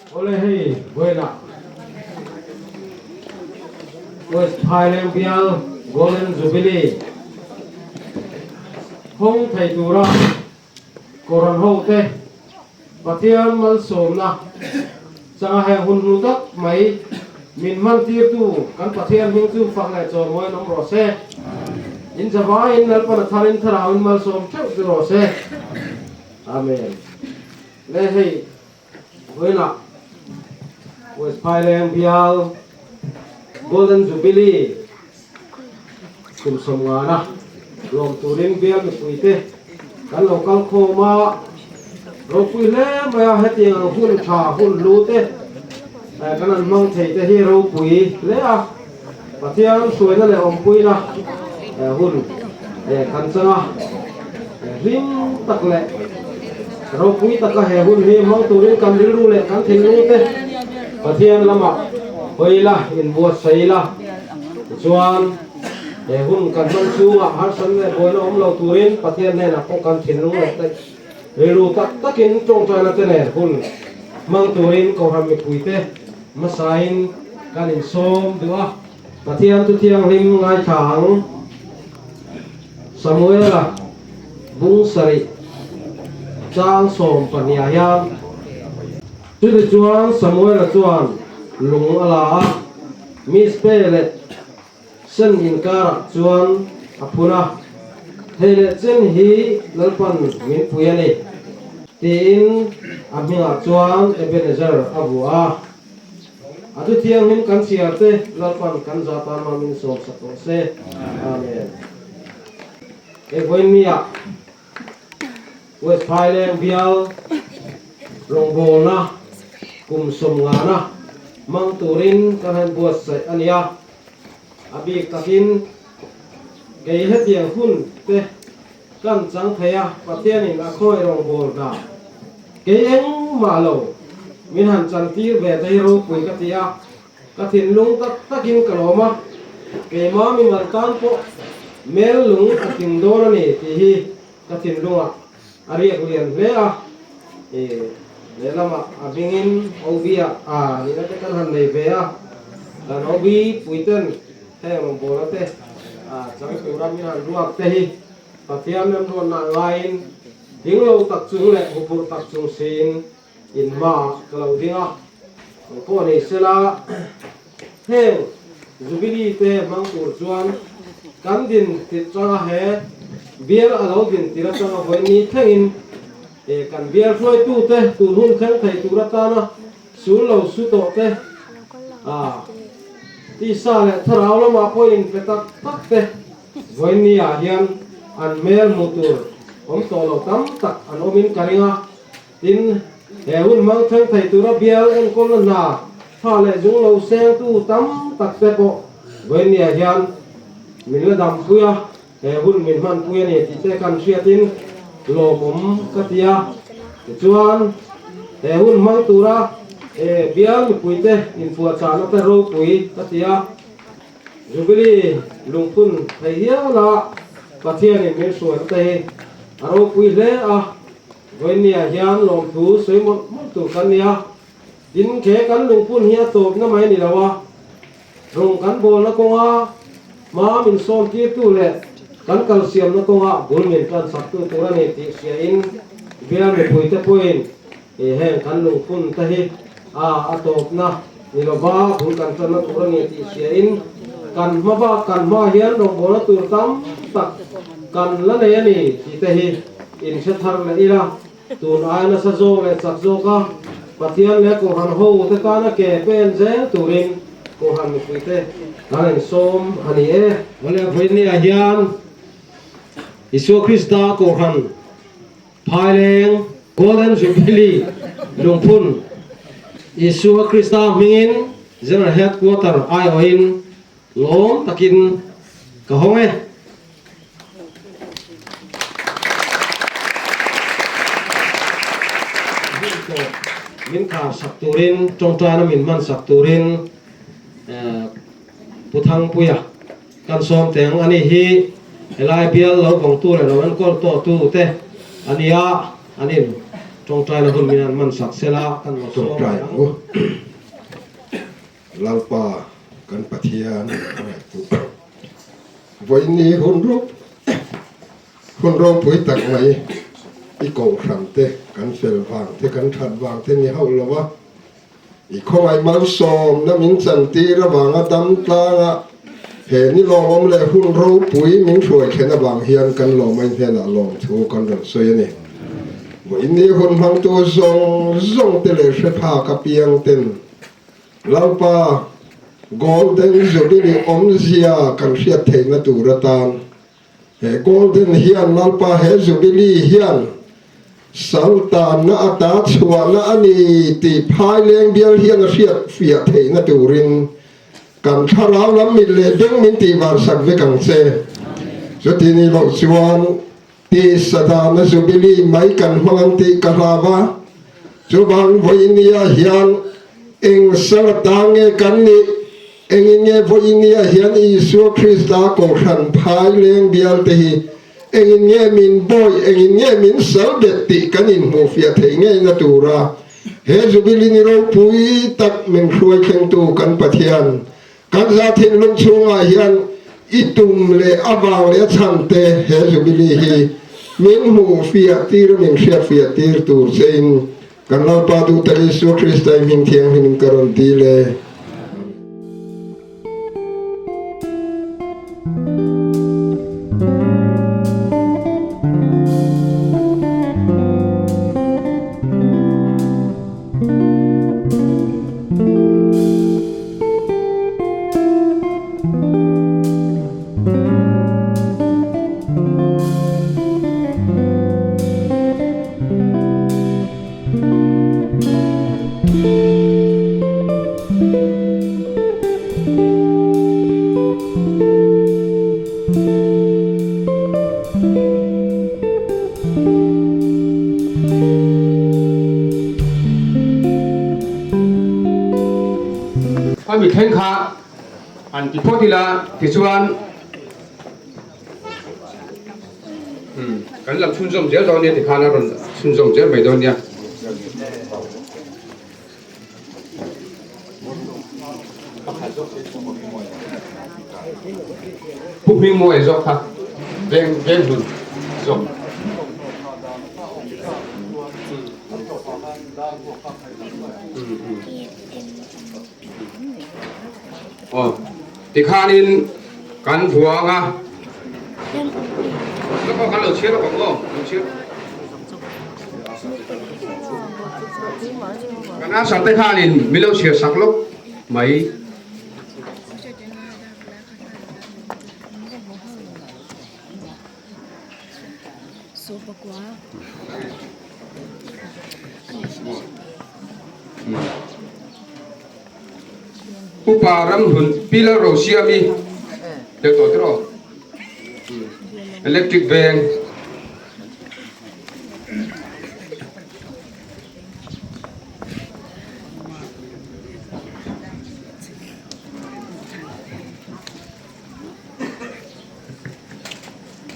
Awle hei vawiinah West Phaileng bial Golden Jubilee hawng thei tura Kohhran hote Pathian malsawmna changa heng hun hnu tak mai min hman tirtu kan Pathian hming chu fak leh chawimawiin awm rawh se. In zavaiin Lalpan a tharin thlarauin malsawm theuh chu rawh se. Amen. Le hei vawiinah West Phaileng bial Golden Jubilee kum sawmngana lawm turin bial mipuite kan lo kal khawm a, ropui hle mai a, hetiang ang hun tha hun hlu te kan han hmang thei te hi ropui hle a, Pathian hruaina leh awmpuina hun kan chang a, hlim tak leh ropui taka he hun hi hmang turin kan rilru leh kan thinlung te Pathian lamah hawi ila, inbuatsaih ila, tichuan he hun kan hman chhungah harsatna leh buaina awm lo turin Pathian hnenah pawh kan thinlung leh rilru tak takin tawngtaina te nen hun hmang turin Kohhran mipuite hmasain kan insawm duh a. Pathian chu thianghlim ngaithla ang. Samuela bung sarih chang 12 ah hian chutichuan Samuela chuan lung a la a, Mizpe leh Sen inkarah chuan a phun a, Thei leh chen hi Lalpan min pui a ni, tiin a hmingah chuan Ebenezer a vuah a. A thu thianghlim kan chhiar te Lalpan kan za tan hma min sawm sak rawh se. Amen. Hei vawiinniah West Phaileng bial rawngbawlna kum sawmngana hmang turin kan han buatsaih a nia. A bik takin kei hetiang hun te kan chang thei a, Pathianin a khawi rawngbâwl hna kei engmah lo min han chantir ve te hi ropui ka ti a, ka thinlung tak takin ka lawm a, keimah mimal tan pawh mel lung a tling dawn a ni tih hi ka thinlungah a riak lian hle a, i lehlamah a hmingin Obi-a a nihna te kan han nei ve a, kan Obi puiten Heng rawngbawlna te chang tura min han ruak te hi Pathian remruatna a ngaiin ding lo tak chung leh huphurh tak chung siin in hmaah ka lo ding a. Ang pawh ni sela heng Jubilee te hmang tur chuan kan din tirh changa he bial a lo din tir atanga vawiin ni thlengin kan bial hruaitute tun hun thleng thei tur atana Sul lo su tawh te, a tisa leh thlarau lamah pawh inpe tak tak te vawiinni ah hian an hmel hmuh tur awm tawh lo tam tak an awmin ka ring a. Tin, he hun hmang thleng thei tura bial enkawlna hna tha leh zung lo sengtu tam tak te pawh vawiinni ah hian min la dampui a, he hun min hmanpui a ni tih te kan hriatin lawmawm ka ti a. Tichuan, he hun hmang tura he bial mipuite inpuahchahna te ropui ka ti a. Jubilee lungphun thei hiala Pathianin min hruaina te hi a ropui hle a. Vawiinniah hian lawmthu sawi mawlh mawlh tur kan ni a. Tin, he kan lungphun hi a tawpna mai a ni lo a, rawng kan bawlna kawnga hma min sawn tirtu leh kan kalsiamna kawnga bul min tan saktu tur a ni tih hriain bial mipuite pawhin heng kan lungphun te hi a a tawpna ni lova bul kan tanna tur a ni tih hriain kan hma bak kan hma hian rawngbawlna tur tam tak kan la nei a ni tih te hi inhre thar leh ila. Tun ai nasa zawk leh chak zawka Pathian leh Kohhran ho te tana ke pen zel turin Kohhran mipuite kan insawm a ni e. Awle vawiinniah hian Isua Krista Kohhran Phaileng Golden Jubilee lungphun Isua Krista hmingin General Headquarter aiawhin lawm takin ka hawng e. Min khar sak turin tawngtaina min hman sak turin Pu Thangpuia kan sawm teng a ni hi helai bial lo vawngtu leh lo enkawl tawhtu te a nia an in. Tawngtaina hun min han hman sak sela kan lo sawm Tawngtai mai ang ang. u. Lalpa kan Pathian a ngaihtuah. Vawiin hun ro hun ropui tak mai i kohhran te kan fel vang te kan that vang te ni hauh lo va, i khawngaih malsawmna min chantir avanga dam tlanga he ni lawmawm leh hun ropui min hruai thlen avang hian kan lawmai hnenah lawmthu kan rawn sawi a ni. Vawiin ni hun hmangtu zawng zawng te leh hre phak apiang ten Lalpa, Golden Jubilee awmzia kan hriat theihna tur atan he Golden hian Lalpa he Jubilee hian saltanna ata chhuahna a ni tih phaileng bial hian a hriat fiah theihna turin kan thlarau lam mit leh beng min tihvarsak vek ang che. Chuti ni loh chuan Tisa dana Jubilee mai kan hmang ang tih ka hlau a, chuvang vawinia hian eng sal ata nge kan nih? Engin nge vawinia hian Isua Krista Kohhran phai leng bial te hi engin nge min bawi, engin nge min sal bet tih kan inhmuhfiah theih ngeina tura he Jubilee ni ropui tak min hruai thlengtu kan Pathian Kan za thinlung chhungah hian i tum leh a vang leh a chhan te he Jubilee hi min hmuh fiah tir a min hriat fiah tir tur che in kan Lalpa duhtak Isua Krista i hming thianghlim in ka rawn dil e. Khami thleng kha an ti phawt ila tichuan kan lam chhunzawm zel dawn nia tikhan a rawn chhunzawm zel mai dawn nia. Pu Hmingmawia zawk kha veng veng hlun zawk. Aw tikhanin kan vuang a. Kan lo chhiar ang aw, lo chhiar. Kan answer te khanin min lo chhiar sak lawk mai. Upa Ramhlun Pi Lalrosiami tel tawh tiraw? Electric veng.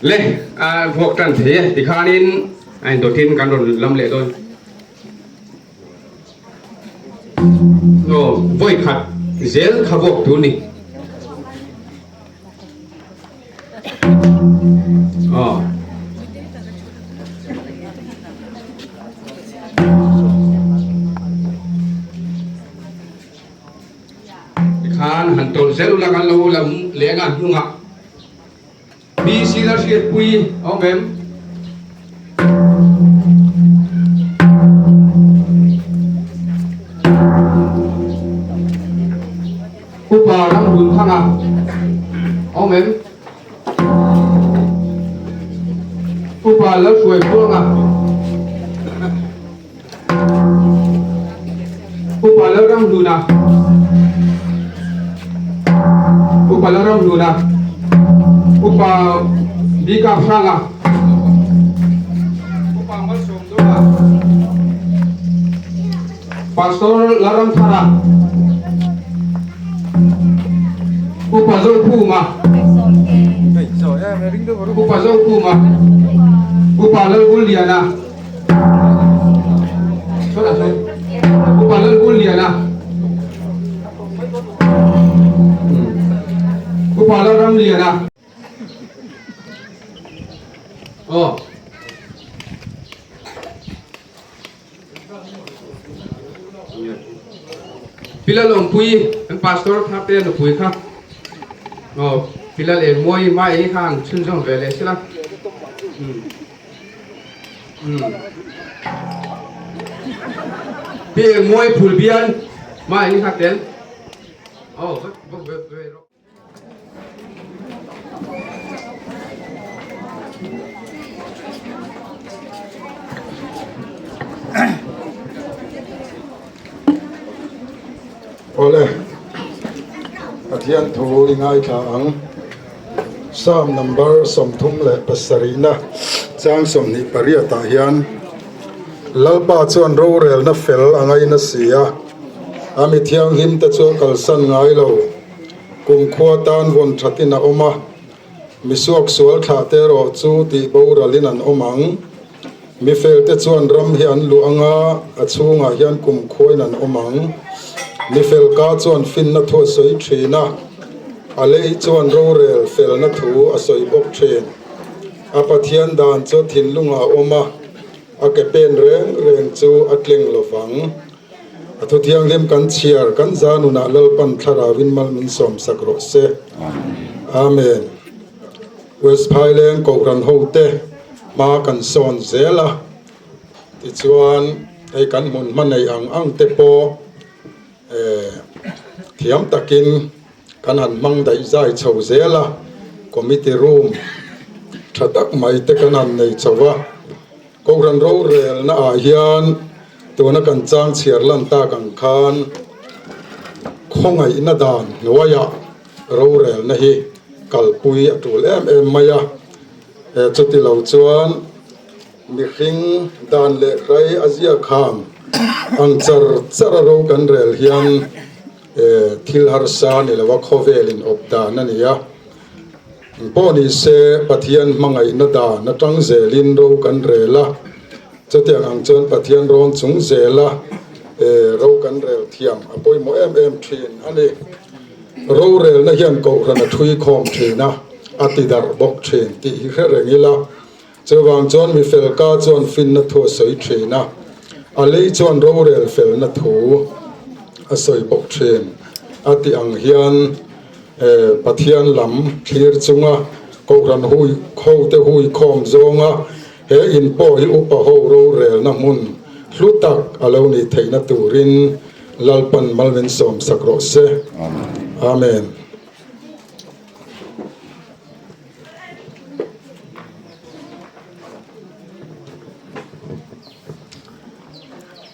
Le a vuak tan thei e tikhanin a indawtin kan rawn lam leh dawn aw vawi khat zel kha vuak tur ni aw Tikhan han tawlh zel ula kan lo lam leng a hnungah mi sila hriatpui a awm em? Upa Ramhlun Thanga a awm em? Upa Lalhruaipuanga. Upa Lalramhluna Upa Lalramhluna Upa Bika Hranga Upa Malsawmdawla Pastor Lalramthara Upa Zokhuma Upa Zokhuma Upa Lalvulliana. Upa Lalhunliana. Upa Lalramliana. Aw. Pi Lalawmpuii kan pastor thar te nupui kha aw Pi Lalengmawii mai kha an chhunzawm ve leh sela umm Pi Engmawii Phulbian mai kha tel aw va ve rawh. Awle, Pathian thu i ngaithla ang. Psalm number 37na chang 28 ah hian Lalpa chuan rorelna fel a ngaina si a, a mi thianghlim te chu a kalsan ngai lo. Kumkhua tan vawn thatin a awm a, misuak sual thlah te erawh chu tih boralin an awm ang. Mifelte chuan ram hi an luh ang a, a chhungah hian kumkhuain an awm ang. Mifel ka chuan finna thu a sawi thin a, a lei chuan rorel felna thu a sawi bawk thin. A Pathian dan chu thinlungah a awm a, a ke pen reng reng chu a tleng lovang. A thu thianghlim kan chhiar, kan za nunah Lalpan thlarauin mal min sawmsak rawh se. Amen. West Phaileng Kohhran hote hma kan sawn zel a, tichuan hei kan hmun hma nei ang ang te pawh eh thiam takin kan han hmang daih zai chho zel a, committee room tha tak mai te kan han nei chho a. Kohhran rorelna ah hian tuna kan chang chhiar lan tak ang khan khawngaihna dan hnuaiah rorelna hi kalpui a tul em em mai a, chuti lo chuan mihring dan leh hrai a ziak kham ang char char a ro kan rel hian thil harsa ni lo a khawvelin awp dan a ni a. Pawh ni se, Pathian hmangaihna dan atang zelin ro kan rel a, chutiang ang chuan Pathian rawn chung zela ro kan rel thiam a pawimawh em em thin a ni. Rorelna hian Kohhran a thui khawm thin a, a ti darh bawk thin tih hi hre reng ila. Chuvang chuan mi fel ka chuan finna thu a sawi thin a, a lei chuan rorel felna thu a sawi bawk thin a tih ang hian Pathian lam thlir chunga Kohhran hui hote hui khawm zawnga he in pawh hi upa ho rorelna hmun hlu tak a lo nih theihna turin Lalpan mal min sawmsak rawh se. Amen.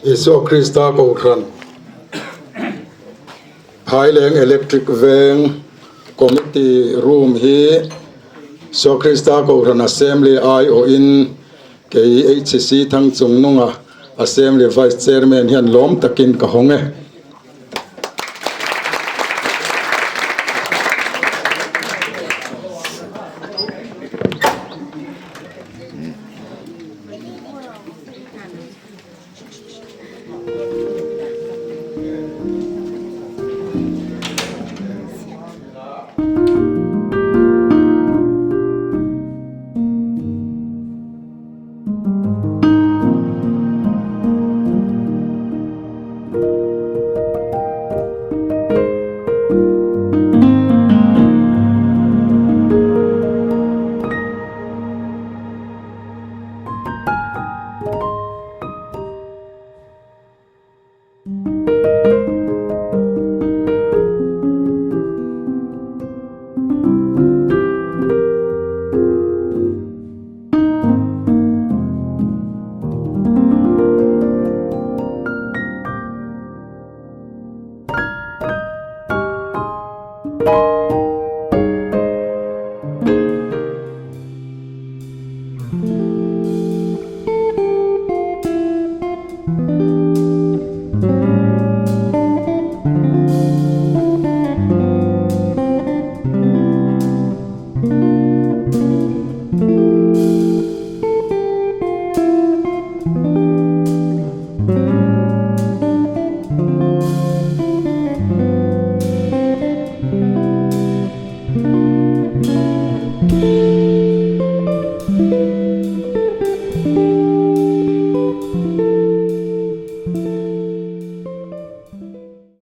Isua Krista Kohhran Phaileng Electric Veng Committee Room hi Isua Krista Kohhran Assembly aiawhin kei HCC Thangchungnunga Assembly Vice Chairman hian lawm takin ka hawng e.